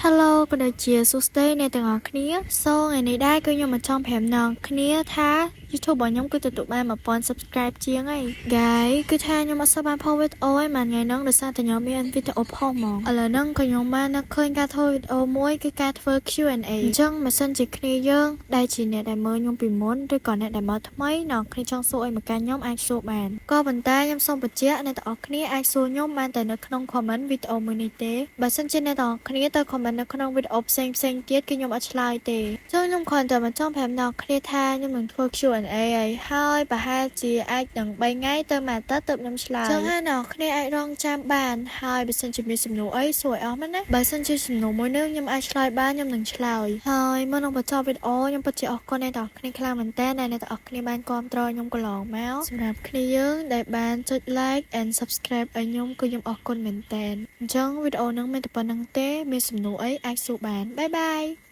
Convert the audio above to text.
Hello ក៏ដូចជាសួស្តីអ្នកទាំងអស់គ្នា So ថ្ងៃនេះដែរគឺខ្ញុំមកចង់ប្រាប់អ្នកគ្នាថា YouTube របស់ខ្ញុំគឺទទួលបាន1000 subscribe ជាងហើយ Guys គឺថាខ្ញុំអត់សូវបានផុសវីដេអូឯងមួយថ្ងៃហ្នឹងដោយសារតែខ្ញុំមានវីដេអូផុសហ្មងឥឡូវហ្នឹងក៏ខ្ញុំបាននឹកឃើញការធ្វើវីដេអូមួយគឺការធ្វើ Q&A អញ្ចឹងបើសិនជាគ្នាយើងដែលជាអ្នកដែលមើលខ្ញុំពីមុនឬក៏អ្នកដែលមកថ្មីអ្នកគ្នាចង់សួរអីមកកាន់ខ្ញុំអាចសួរបានក៏ប៉ុន្តែខ្ញុំសូមបញ្ជាក់អ្នកទាំងអស់គ្នាអាចសួរខ្ញុំបានតែនៅក្នុង comment វីដេអូមួយនេះទេបើសិនជាអ្នកទាំងអស់គ្នាទៅ comment នៅក្នុងវីដេអូផ្សេងផ្សេងទៀតគឺខ្ញុំអត់ឆ្លើយទេចឹងខ្ញុំគ្រាន់តែមកចង់ប្រាប់អ្នកគ្នាថាខ្ញុំនឹងធ្វើ Q&A ហើយហើយប្រហែលជាអាចនឹង3ថ្ងៃទៅមួយអាទិត្យទើបខ្ញុំឆ្លើយចឹងហើយអ្នកគ្នាអាចរងចាំបានហើយបើសិនជាមានសំណួរអីសួរឲ្យអស់មកណាបើសិនជាសំណួរមួយនេះខ្ញុំអាចឆ្លើយបានខ្ញុំនឹងឆ្លើយហើយមុននឹងបញ្ចប់វីដេអូខ្ញុំពិតជាអរគុណអ្នកទាំងអស់គ្នាខ្លាំងមែនតើដែលអ្នកទាំងអស់គ្នាបានគាំទ្រខ្ញុំកន្លងមកសម្រាប់គ្នាយើងដែលបានចុច like and subscribe ឲ្យខ្ញុំគឺខ្ញុំអរគុណមែនតើអញ្ចឹងវីដេអូហ្នឹងមានតែប៉ុណ្ណឹងទេមានសំណួរអីអាចសួរបាន bye bye.